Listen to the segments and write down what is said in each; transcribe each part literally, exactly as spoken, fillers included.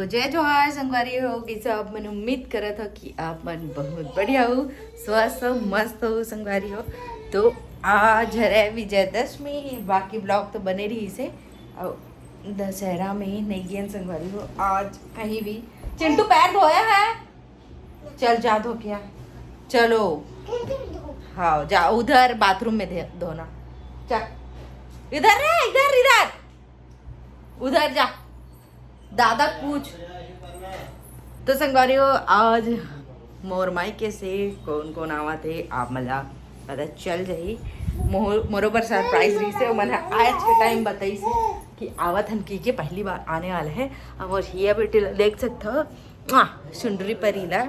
तो जय जोहार संगवारी हो, कइसे आप मन? उम्मीद करत हो कि आप मन बहुत बढ़िया हो, स्वस्थ हो, मस्त हो संगवारी हो। तो आज हरे विजयदशमी, बाकी ब्लॉग तो बने रही से। और दशहरा में नहीं गेन संगवारी हो आज कहीं भी। चिंटू पैर धोया है, चल जा धो के आ। चलो, हाँ जा उधर बाथरूम में धोना। चल इधर रे, इधर इधर उधर जा, दादा पूछ। तो संगवारी हो, आज मोर मायके से कौन कौन आवत हे आप मन ला पता चल जाही। मोर मोरो बर सरप्राइज रहिस हे, ओमन ह आज के टाइम बताइस हे कि आवत हन कहिके, पहली बार आने वाला है। अब मोर हिया बेटी ला देख सकत हो, सुंदरी परी ला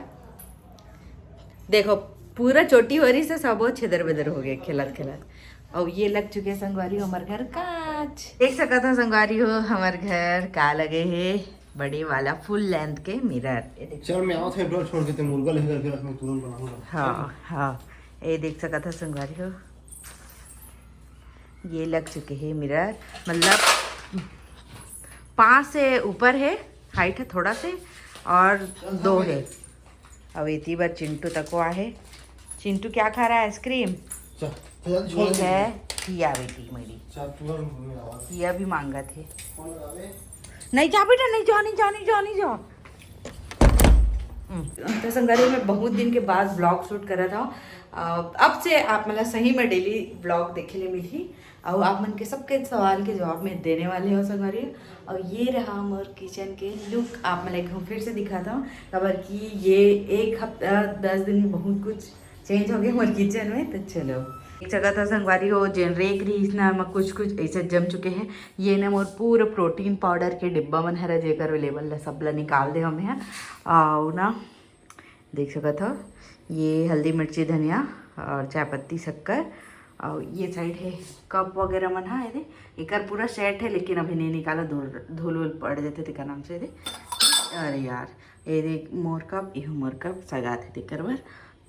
देखो, पूरा चोटी हो रही से सबो छेदर बेदर हो गए खेलत खेलत। और ये लग चुके संगवारी हो हमर घर कांच। देख सकत हो संगवारी हो हमर घर का लगे हे, बड़े वाला फुल लेंथ के मिरर। ये देख चल, मैं आवत है ब्रो, छोड़ के ते मुर्गा लेकर के रख, मैं तुरंत बनाऊंगा। हाँ हाँ, ये देख सकत हो संगवारी हो, ये लग चुके हे मिरर, मतलब पाँच से ऊपर है, हाइट है थोड़ा से, और दो है। अब एती बर चिंटू तको आहे। चिंटू क्या खा रहा है? आइसक्रीम। चल, चल, ये छोड़ दे। है किया बेटी मेरी। चल, तू और मम्मी आवाज। किया भी मांगत है। फोन लगा दे। नहीं जा बेटा, नहीं जा, नहीं जा, नहीं जा, नहीं जा। हम्म। तो संगवारी, मैं बहुत दिन के बाद ब्लॉग शूट कर रहा था। अ, अब से आप मतलब सही में डेली ब्लॉग देखे ले मिली। और आप मन के सबके सवाल के जवाब मैं देने वाले हो संगवारी। और ये रहा मोर किचन के लुक, आप मन ला एक घूम फिर से दिखाता हूँ, काबर कि ये एक हफ्ता दस दिन में बहुत कुछ चेंज हो गया मोर किचन में। तो चलो, एक जगह था संगवारी हो, जेन रेक रहीस ना, एमा कुछ कुछ ऐसे जम चुके हैं। ये ना मोर पूरा प्रोटीन पाउडर के डिब्बा मन हरा, जेकर लेबल ला सब ला निकाल दे हमें। और ना देख सकत हो, ये हल्दी, मिर्ची, धनिया और चाय पत्ती, शक्कर। और ये साइड है कप वगैरह मन हा, एदे एकर पूरा सेट है, लेकिन अभी नहीं निकाला, धूल धूल उल पड़ जाते तेकर नाम से एदे। अरे यार, ये देख मोर कप, ये मोर कप सगात है तेकर बर।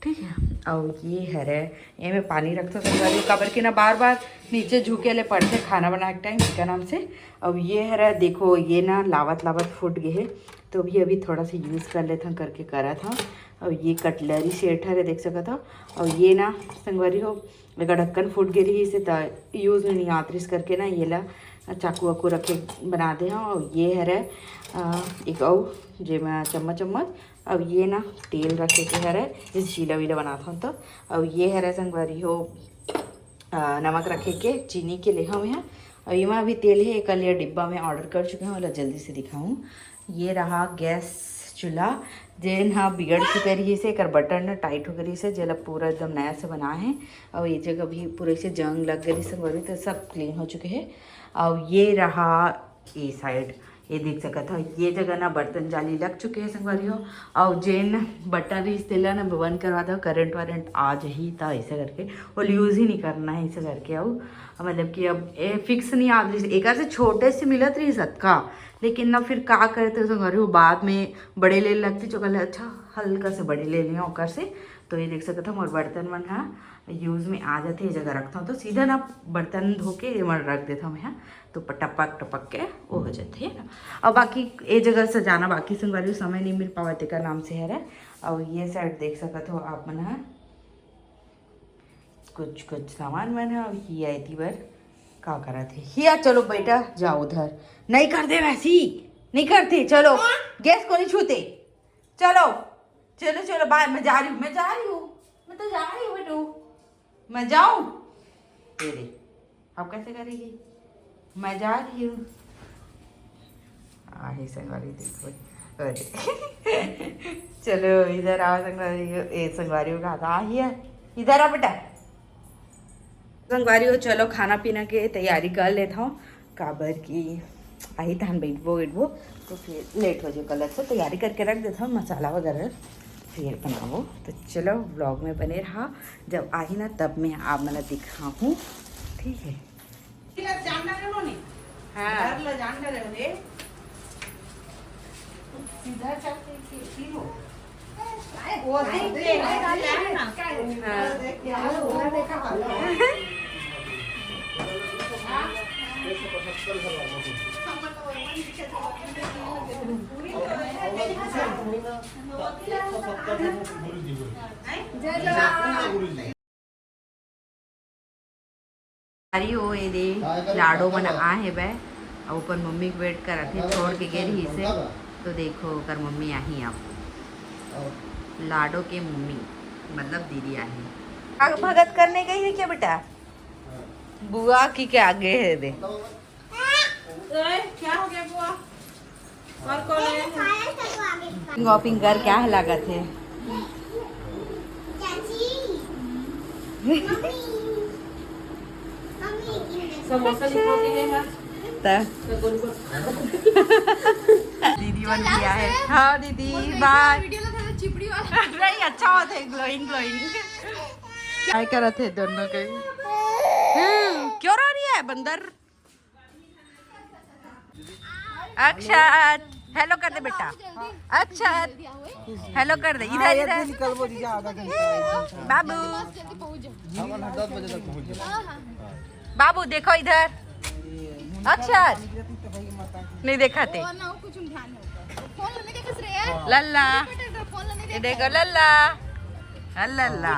ठीक है, और ये हरे, ये में पानी रखता संगवारी, काबर के ना बार बार नीचे झुके ले पड़ते खाना बनाए के टाइम, एकर नाम से। अब ये हरे, देखो ये ना लावत लावत फूट गए है, तो भी अभी थोड़ा सा यूज़ कर लेथन करके करत हन। और ये कटलरी सेट हरे, देख सकत हो। और ये ना संगवारी हो, एकर ढक्कन फूट गे रहीस हे, त यूज़ में नहीं आत रहीस करके ना, ये ला चाकू वाकू रखे बना दे हन। और ये हरे, अ, एक अउ जेमा चम्मच चम्मच। अब ये ना तेल रखे के हरे, जैसे चीला वीला बनात हन तो। अब ये हरे संगवारी हो, अ, नमक रखे के, चीनी के ले हवे हैं। और एमा अभी तेल है, एकर लिए डिब्बा में ऑर्डर कर चुके हैं, ओला जल्दी से दिखाऊं। ये रहा गैस चूल्हा, जेन हा बिगड़ चुके रहीस हे, एकर बटन ना टाइट हो गए रहीस हे, जेला पूरा एकदम नया से बना है। और ये जगह भी पूरा से जंग लग गए रहीस हे, तो सब क्लीन हो चुके हैं। और ये रहा ये साइड, ये देख सकत हो, ये जगह ना बर्तन जाली लग चुके हैं संगवारी हो। और जेन बटन रहीस तेला ना बंद करवा दो, करंट वरंट आ जाही, त ऐसे करके वो यूज़ ही नहीं करना है, ऐसे करके। और मतलब कि अब ए फिक्स नहीं आत रहीस, एकर से छोटे से मिलत रहीस अतका, लेकिन ना फिर का करे, तो संगवारी हो बाद में बड़े ले लगती, जो कहले अच्छा हल्का से बड़े ले लिया ओकर से। तो ये देख सकत हो मोर बर्तन मन हा यूज़ में आ जाते, ये जगह रखता हूँ तो सीधा ना बर्तन धो के ये मन रख देता हूँ मैं, हाँ। तो प-, टपक टपक के वो हो जाते है ना। और बाकी ये जगह सजाना बाकी संगवारी समय नहीं मिल पावा तेकर नाम से हरे। और ये साइड देख सकत हो आप मन हा कुछ कुछ सामान मन हा। और हिया एती बर का करत है? हिया चलो बेटा, जाओ उधर। नहीं कर दे वैसी, नहीं करते। चलो, गैस को नहीं छूते। चलो चलो चलो, बाय। मैं जा रही हूँ, मैं जा रही हूँ, मैं तो जा रही हूँ बेटू, मैं जाऊँ। ये दे, अब कैसे करेगी? मैं जा रही हूँ। आहे संगवारी, देखो, अरे चलो इधर आओ संगवारी, ए संगवारी उठा था, आ ही है, इधर आ बेटा। संगवारी हो, चलो खाना पीना के तैयारी कर लेता हूँ, काबर कि आही तहन बैठबो बैठबो तो फिर लेट हो जाए। कल अच्छा तैयारी करके रख देता हूँ, मसाला वगैरह फिर बनाबो। तो चलो ब्लॉग में बने रहा, जब आही ना तब मैं आप मन ला दिखाहूँ, ठीक है। हाँ। घर ला जान रहे हो रे। सीधा चल के, के, की हो? वो नहीं, नहीं, नहीं, नहीं, नहीं। हाँ। अरे ओ ये दे, लाडो मन आ हे बे, अउ अपन मम्मी के वेट करत हे, छोड़ के गे रहिस हे। तो देखो, ओकर मम्मी आही अब। लाडो के मम्मी, मतलब दीदी आही। आग भगत करने गई है क्या बेटा? बुआ की के आगे है दे। क्या हो गया बुआ? और कौन आया है? शॉपिंग कर क्या है लागत है? समोसा लिखो के है ना? त दीदी बन गया है। हाँ दीदी, बाय। नहीं, अच्छा होता है, ग्लोइंग ग्लोइंग। काय करत है दोनों के? हम्म, क्यों रो रही है बंदर? अक्षत, हेलो कर दे बेटा। अक्षत, हेलो कर दे। इधर, इधर। बाबू। बाबू देखो इधर। अक्षत, नहीं देखा थे। लल्ला, ये देखो लल्ला। लल्ला।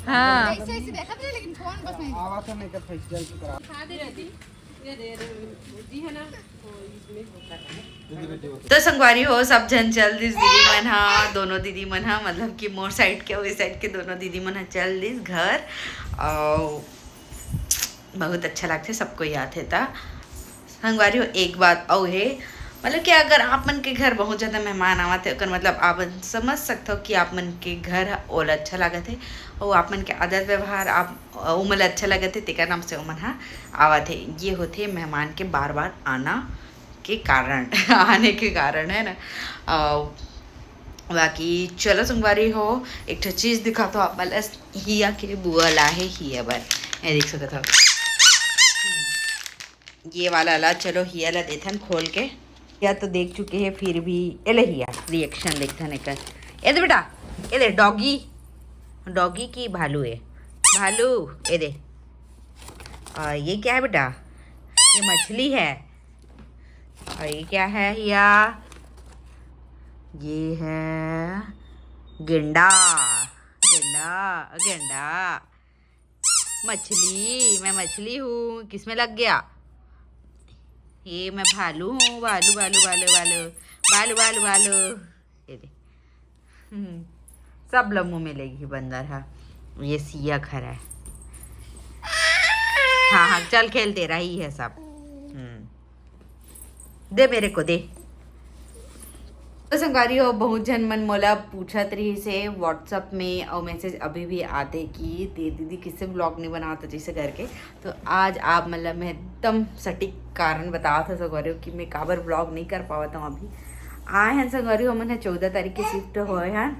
हाँ। तो संगवारी हो, सब झन चल दिस दीदी मन हा, दोनों दीदी मन हा, मतलब कि मोर साइड के, ओई साइड के दोनों दीदी मन हा चल दिस घर। और बहुत अच्छा लगथे, सबको याद है ता। संगवारी हो, एक बात अउ हे, मतलब कि अगर आप मन के घर बहुत ज्यादा मेहमान आवत है, ओकर मतलब आप मन समझ सकथो कि आप मन के घर ह ओला अच्छा लागत है, और आप मन के आदत व्यवहार आप, ओमन ला अच्छा लगत है, तेकर नाम से ओमन ह आवत है। ये होथे मेहमान के बार बार आना के कारण। आने के कारण है ना। अ, बाकी चलो संगवारी हो, एक ठो चीज दिखाथो आप मन ला, हिया के बुआ ला हे हिया बर, ये देख सकत हो। ये वाला ला, चलो हिया ला देथन खोल के। हिया तो देख चुके हैं, फिर भी एले हिया रिएक्शन देखथन एकर। ए दे बेटा, ए दे डॉगी, डॉगी की भालू है, भालू, ए दे। और ये क्या है बेटा? ये मछली है। और ये क्या है हिया? ये है गेंडा, गेंडा, गेंडा। मछली, मैं मछली हूँ, किसमें लग गया? ये मैं भालू हूँ, भालू, भालू, भालू, भालू, भालू, भालू, भालू। ये दे। हम्म, सब ल मुँह में लेगी बंदर हा। ये सिया घर है। हाँ, हाँ, चल खेल, तेरा ही है सब। हम्म। दे मेरे को, दे। तो संगवारी हो, बहुत झन मन मोला पूछत रहिस हे WhatsApp में, और मैसेज अभी भी आते कि दे दीदी किससे व्लॉग नहीं बनावत जैसे करके। तो आज आप मन ला मैं एकदम सटीक कारण बतावत हूँ संगवारी हो कि मैं काबर व्लॉग नहीं कर पावत हूँ। अभी आए हैं संगवारी हो, हमन ह चौदह तारीख के शिफ्ट होए हैं।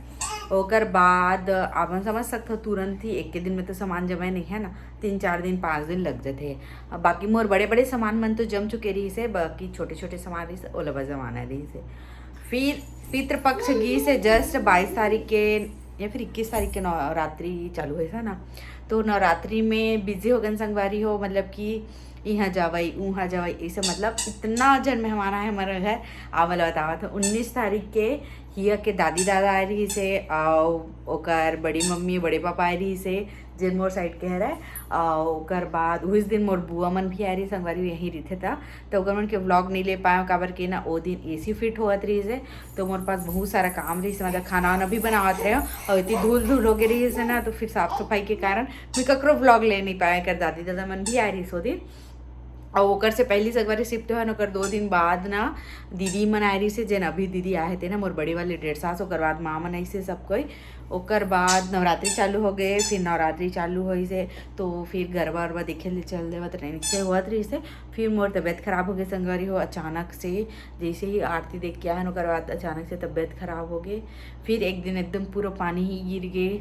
ओकर बाद आप मन समझ सकते हो, तुरंत ही एक के दिन में तो सामान जमा नहीं है ना, तीन चार दिन, पाँच दिन लग जाते हैं। अब बाकी मोर बड़े बड़े सामान मन तो जम चुके रहिस हे, बाकी छोटे छोटे सामान रहिस हे, ओला बस जमाना रहिस हे। फिर पितृपक्ष गिस हे जस्ट बाईस तारीख के या फिर इक्कीस तारीख के नवरात्रि चालू होइस हे ना, तो नवरात्रि में बिजी हो गन संगवारी हो, मतलब कि इहाँ जावई उहाँ जावई, ऐसे मतलब इतना जन मेहमान आए हमारे घर। आवल बतावत है उन्नीस तारीख के हिया के दादी दादा आए रहिस हे, और ओकर बड़ी मम्मी बड़े पापा आए रहिस हे, जेन मोर साइड के हरे। और ओकर बाद उस दिन मोर बुआ मन भी आए रहिस, संगवारी यहीं रहिथे ता, तो ओकर मन के व्लॉग नहीं ले पाए, काबर के ना ओ दिन एसी फिट होवत रहिस हे, तो मोर पास बहुत सारा काम रहिस हे, मतलब खाना वाना भी बनावत रहे और इतनी धूल धूल हो गई रहिस हे ना, तो फिर साफ सफाई के कारण मैं ककरो व्लॉग ले नहीं पाए। कर दादी दादा मन भी आए रहिस ओ दिन, और ओकर से पहली से एक बार शिफ्ट होए, ओकर दो दिन बाद ना दीदी मन आए रहिस हे, जेन अभी दीदी आए हे ते ना मोर बड़ी वाली डेढ़ सास, ओकर बाद माँ मन आइस हे सब कोई। ओकर बाद नवरात्रि चालू हो गए, फिर नवरात्रि चालू होइस हे तो फिर गरबा उरबा देखे ले चल देवत रहिन से होवत रहिस हे। फिर मोर तबीयत खराब हो गए संगवारी हो अचानक से, जैसे ही आरती देख के आए ओकर बाद अचानक से तबीयत खराब हो गए। फिर एक दिन एकदम पूरा पानी ही गिर गए,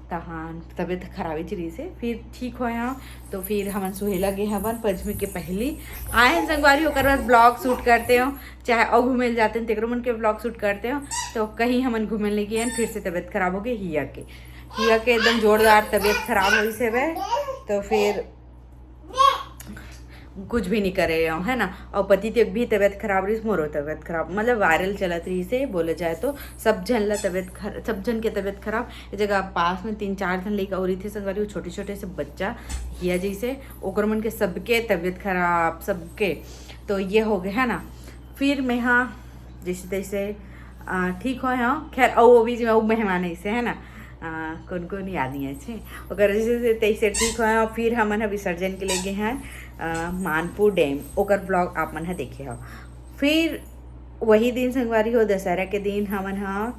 तहान तबीयत खराब ही रहिस हे। फिर ठीक होए हूँ तो फिर हमन सुहेला गे हवन पंचमी के पहली आए हैं संगवारी, ओकर बाद ब्लॉग शूट करते हो, चाहे और घूमे ले जाते हैं तेकरो मन के ब्लॉग शूट करते हो, तो कहीं हमन घूमे ले गए हैं, फिर से तबीयत खराब हो गई हिया के, हिया के एकदम जोरदार तबीयत खराब होइस हे बे, तो फिर कुछ भी नहीं करे रहे हो, है ना। और पति के भी तबीयत खराब रही, मोरो तबीयत खराब, मतलब वायरल चलत रही से बोले जाए तो। सब झन ला तबीयत खर-, सब झन के तबीयत खराब। ये जगह पास में तीन चार झन लइका और थे संगवारी, छोटे छोटे से बच्चा हिया जैसे, ओकर मन के सबके तबीयत खराब, सबके। तो ये हो गए, है ना। फिर मैं, हाँ, जैसे तैसे, आ, ठीक होए, हाँ। खैर, और वो बीच में वो मेहमान ऐसे, है ना, आ, कौन कौन याद नहीं है, अच्छे। ओकर जैसे तैसे ठीक होए, और फिर हमन ह विसर्जन के ले गए हैं, आ, मानपुर डैम। ओकर ब्लॉग आप मन ह देखे हो। फिर वही दिन संगवारी हो, दशहरा के दिन हमन ह,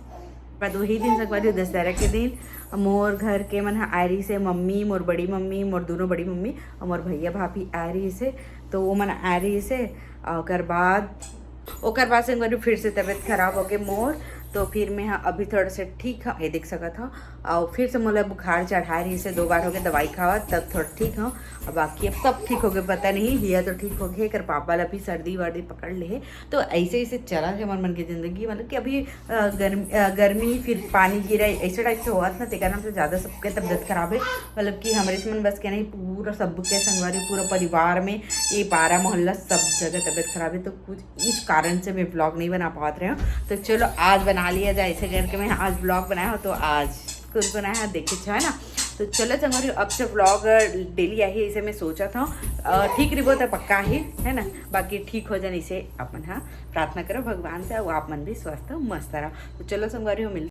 बाद वही दिन संगवारी हो, दशहरा के दिन मोर घर के मन ह आए रही से, मम्मी, मोर बड़ी मम्मी, मोर दोनों बड़ी मम्मी और मोर भैया भाभी आए रही से। तो वो मन आए रही से, और ओकर बाद, ओकर बाद संगवारी फिर से तबीयत खराब हो गए मोर। तो फिर मैं, हाँ, अभी थोड़ा से ठीक हूँ, ये देख सकत हो। और फिर से मोला बुखार चढ़ाए रही से, दो बार हो गए दवाई खावा, तब थोड़ा ठीक हूँ। अब बाकी अब कब ठीक हो गए पता नहीं, हिया तो ठीक हो गए, कर पापा ला भी सर्दी वर्दी पकड़ ले है। तो ऐसे ऐसे चला है हमर मन के जिंदगी, मतलब कि अभी, अ, गर्मी, अ, गर्मी, फिर पानी गिरा, ऐसे टाइप से होत ना, तेकर नाम से ज़्यादा सबके तबीयत खराब है। मतलब कि हमरे से मन बस के नहीं, पूरा सबके संगवारी, पूरा परिवार में, ये पारा मोहल्ला सब जगह तबीयत खराब है। तो कुछ इस कारण से मैं ब्लॉग नहीं बना पावत रहे हूँ। तो चलो, आज बना लिया जाए, ऐसे करके मैं आज ब्लॉग बनाया हूँ। तो आज कुछ बनाया है, देखे छो, है ना। तो चलो संगवारी, अब से ब्लॉग डेली आही, ऐसे मैं सोचा था, अ, ठीक रहिबो तो पक्का ही, है ना। बाकी ठीक हो जाने से अपन, हाँ, प्रार्थना करो भगवान से, वो आप मन भी स्वस्थ हो, मस्त रहो। तो चलो संगवारी हो, मिल